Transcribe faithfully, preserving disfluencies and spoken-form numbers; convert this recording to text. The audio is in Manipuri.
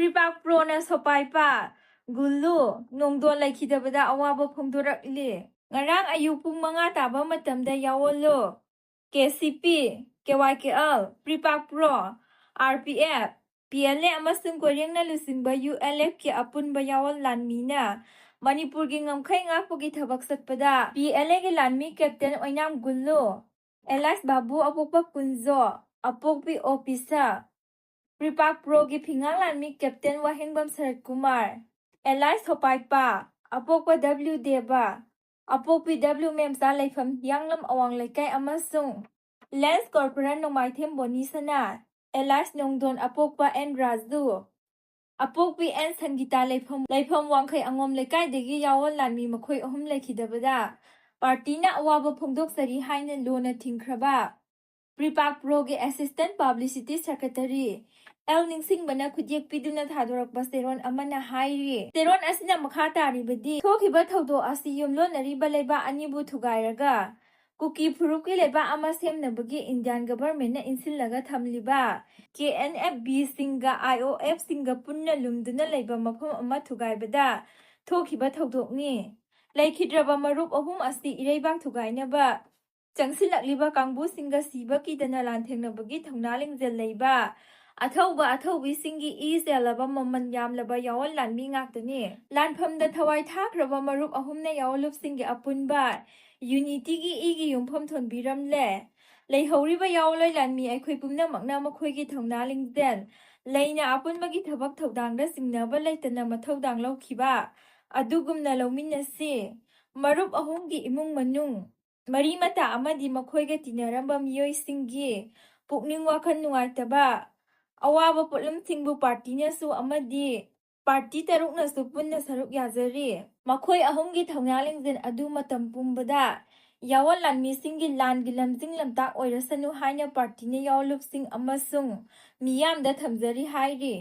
ꯄ꯭ꯔꯤꯄꯥꯛ ꯄ꯭ꯔꯣꯅ ꯁꯣꯄꯥꯏꯄꯥ ꯒꯨꯜꯂꯨ ꯅꯣꯡꯗꯣꯟ ꯂꯩꯈꯤꯗꯕꯗ ꯑꯋꯥꯕ ꯐꯣꯡꯗꯣꯔꯛꯂꯤ꯫ ꯉꯔꯥꯡ ꯑꯌꯨꯛ ꯄꯨꯡ ꯃꯉꯥ ꯇꯥꯕ ꯃꯇꯝꯗ ꯌꯥꯑꯣꯟꯂꯨ, K C P, K Y K L, PREPAK pro, R P F, P L A ꯑꯃꯁꯨꯡ ꯀꯣꯏꯔꯦꯡꯅ ꯂꯨꯆꯤꯡꯕ ꯌꯨ ꯑꯦꯜ ꯑꯦꯐꯀꯤ ꯑꯄꯨꯟꯕ ꯌꯥꯑꯣꯟ ꯂꯥꯟꯃꯤꯅ ꯃꯅꯤꯄꯨꯔꯒꯤ ꯉꯝꯈꯩ ꯉꯥꯛꯄꯒꯤ ꯊꯕꯛ ꯆꯠꯄꯗ ꯄꯤ ꯑꯦꯜ ꯑꯦꯒꯤ ꯂꯥꯟꯃꯤ ꯀꯦꯞꯇꯦꯟ ꯑꯣꯏꯅꯥꯝ ꯒꯨꯜꯂꯨ, ꯑꯦꯂꯥꯏꯁ ꯕꯥꯕꯨ, ꯑꯄꯣꯛꯄ ꯀꯨꯟꯖꯣ, ꯑꯄꯣꯛꯄꯤ ꯑꯣ ꯄꯤꯁꯛ, ꯄ꯭ꯔꯤꯄꯥꯛ ꯄ꯭ꯔꯣꯒꯤ ꯐꯤꯉꯥꯛ ꯂꯥꯟꯃꯤ ꯀꯦꯞꯇꯦꯟ ꯋꯥꯍꯦꯡꯕꯝ ꯁꯔꯠ ꯀꯨꯃꯥꯔ, ꯑꯦꯂꯥꯏꯁ ꯁꯣꯄꯥꯏꯄꯥ, ꯑꯄꯣꯛꯄ ꯗꯕ꯭ꯂꯤꯎ ꯗꯦꯕ, ꯑꯄꯣꯛꯄꯤ ꯗꯕ꯭ꯂꯤꯎ ꯃꯦꯝꯆꯥ, ꯂꯩꯐꯝ ꯍꯤꯌꯥꯡꯂꯝ ꯑꯋꯥꯡ ꯂꯩꯀꯥꯏ ꯑꯃꯁꯨꯡ ꯂꯦꯟꯁ ꯀꯣꯔꯄꯣꯔꯦꯜ ꯅꯣꯡꯃꯥꯏꯊꯦꯝ ꯕꯣꯅꯤ ꯁꯅꯥ, ꯑꯦꯂꯥꯏꯁ ꯅꯣꯡꯗꯣꯟ, ꯑꯄꯣꯛꯄ ꯑꯦꯟ ꯔꯥꯖꯨ, ꯑꯄꯣꯛꯄꯤ ꯑꯦꯟ ꯁꯪꯒꯤꯇꯥ, ꯂꯩꯐꯝ, ꯂꯩꯐꯝ ꯋꯥꯡꯈꯩ ꯑꯉꯣꯝ ꯂꯩꯀꯥꯏꯗꯒꯤ ꯌꯥꯑꯣꯟ ꯂꯥꯟꯃꯤ ꯃꯈꯣꯏ ꯑꯍꯨꯝ ꯂꯩꯈꯤꯗꯕꯗ ꯄꯥꯔꯇꯤꯅ ꯑꯋꯥꯕ ꯐꯣꯡꯗꯣꯛꯆꯔꯤ ꯍꯥꯏꯅ ꯂꯨꯅ ꯊꯤꯡꯈ꯭ꯔꯕ ꯄ꯭ꯔꯤꯄꯥꯛ ꯄ꯭ꯔꯣꯒꯤ ꯑꯦꯁꯤꯁꯇꯦꯟ ꯄꯕ꯭ꯂꯤꯁꯤꯇꯤ ꯁꯦꯀ꯭ꯔꯦꯇꯔꯤ ꯑꯦꯜ ꯅꯤꯡꯁꯤꯡꯕꯅ ꯈꯨꯠꯌꯦꯛ ꯄꯤꯗꯨꯅ ꯊꯥꯗꯣꯔꯛꯄ ꯆꯦꯔꯣꯜ ꯑꯃꯅ ꯍꯥꯏꯔꯤ꯫ ꯆꯦꯔꯣꯜ ꯑꯁꯤꯅ ꯃꯈꯥ ꯇꯥꯔꯤꯕꯗꯤ, ꯊꯣꯛꯈꯤꯕ ꯊꯧꯗꯣꯛ ꯑꯁꯤ ꯌꯨꯝꯂꯣꯟꯅꯔꯤꯕ ꯂꯩꯕꯥꯛ ꯑꯅꯤꯕꯨ ꯊꯨꯒꯥꯏꯔꯒ ꯀꯨꯀꯤ ꯐꯨꯔꯨꯞꯀꯤ ꯂꯩꯕꯥꯛ ꯑꯃ ꯁꯦꯝꯅꯕꯒꯤ ꯏꯟꯗꯤꯌꯥꯟ ꯒꯚꯔꯟꯃꯦꯟꯠꯅ ꯏꯟꯁꯤꯜꯂꯒ ꯊꯝꯂꯤꯕ ꯀꯦ ꯑꯦꯟ ꯑꯦꯐ ꯕꯤꯁꯤꯡꯒ ꯑꯥꯏ ꯑꯣ ꯑꯦꯐꯁꯤꯡꯒ ꯄꯨꯟꯅ ꯂꯨꯝꯗꯨꯅ ꯂꯩꯕ ꯃꯐꯝ ꯑꯃ ꯊꯨꯒꯥꯏꯕꯗ ꯊꯣꯛꯈꯤꯕ ꯊꯧꯗꯣꯛꯅꯤ꯫ ꯂꯩꯈꯤꯗ꯭ꯔꯕ ꯃꯔꯨꯞ ꯑꯍꯨꯝ ꯑꯁꯤ ꯏꯔꯩꯕꯥꯛ ꯊꯨꯒꯥꯏꯅꯕ ꯆꯪꯁꯤꯜꯂꯛꯂꯤꯕ ꯀꯥꯡꯕꯨꯁꯤꯡꯒ ꯁꯤꯕ ꯀꯤꯗꯅ ꯂꯥꯟꯊꯦꯡꯅꯕꯒꯤ ꯊꯧꯅꯥ ꯂꯤꯡꯖꯦꯜ ꯂꯩꯕ ꯑꯊꯧꯕ ꯑꯊꯧꯕꯤꯁꯤꯡꯒꯤ ꯏ ꯆꯦꯜꯂꯕ ꯃꯃꯜ ꯌꯥꯝꯂꯕ ꯌꯥꯑꯣꯟ ꯂꯥꯟꯃꯤ ꯉꯥꯛꯇꯅꯤ꯫ ꯂꯥꯟꯐꯝꯗ ꯊꯋꯥꯏ ꯊꯥꯈ꯭ꯔꯕ ꯃꯔꯨꯞ ꯑꯍꯨꯝꯅ ꯌꯥꯑꯣꯟꯂꯨꯞꯁꯤꯡꯒꯤ ꯑꯄꯨꯟꯕ ꯌꯨꯅꯤꯇꯤꯒꯤ ꯏꯒꯤ ꯌꯨꯝꯐꯝ ꯊꯣꯟꯕꯤꯔꯝꯂꯦ꯫ ꯂꯩꯍꯧꯔꯤꯕ ꯌꯥꯑꯣꯟꯂꯣꯏ ꯂꯥꯟꯃꯤ ꯑꯩꯈꯣꯏ ꯄꯨꯝꯅꯃꯛꯅ ꯃꯈꯣꯏꯒꯤ ꯊꯧꯅꯥ ꯂꯤꯡꯖꯦꯜ ꯂꯩꯅ ꯑꯄꯨꯟꯕꯒꯤ ꯊꯕꯛ ꯊꯧꯗꯥꯡꯗ ꯆꯤꯡꯅꯕ ꯂꯩꯇꯅ ꯃꯊꯧꯗꯥꯡ ꯂꯧꯈꯤꯕ ꯑꯗꯨꯒꯨꯝꯅ ꯂꯧꯃꯤꯟꯅꯁꯤ꯫ ꯃꯔꯨꯞ ꯑꯍꯨꯝꯒꯤ ꯏꯃꯨꯡ ꯃꯅꯨꯡ, ꯃꯔꯤ ꯃꯇꯥ ꯑꯃꯗꯤ ꯃꯈꯣꯏꯒ ꯇꯤꯟꯅꯔꯝꯕ ꯃꯤꯑꯣꯏꯁꯤꯡꯒꯤ ꯄꯨꯛꯅꯤꯡ ꯋꯥꯈꯜ ꯅꯨꯡꯉꯥꯏꯇꯕ, ꯑꯋꯥꯕ ꯄꯣꯠꯂꯝꯁꯤꯡꯕꯨ ꯄꯥꯔꯇꯤꯅꯁꯨ ꯑꯃꯗꯤ ꯄꯥꯔꯇꯤ ꯇꯔꯨꯛꯅꯁꯨ ꯄꯨꯟꯅ ꯁꯔꯨꯛ ꯌꯥꯖꯔꯤ꯫ ꯃꯈꯣꯏ ꯑꯍꯨꯝꯒꯤ ꯊꯧꯅꯥ ꯂꯤꯡꯖꯦꯜ ꯑꯗꯨ ꯃꯇꯝ ꯄꯨꯝꯕꯗ ꯌꯥꯑꯣꯟ ꯂꯥꯟꯃꯤꯁꯤꯡꯒꯤ ꯂꯥꯟꯒꯤ ꯂꯝꯖꯤꯡ ꯂꯝꯇꯥꯛ ꯑꯣꯏꯔꯁꯅꯨ ꯍꯥꯏꯅ ꯄꯥꯔꯇꯤꯅ ꯌꯥꯑꯣꯟꯂꯨꯞꯁꯤꯡ ꯑꯃꯁꯨꯡ ꯃꯤꯌꯥꯝꯗ ꯊꯝꯖꯔꯤ ꯍꯥꯏꯔꯤ꯫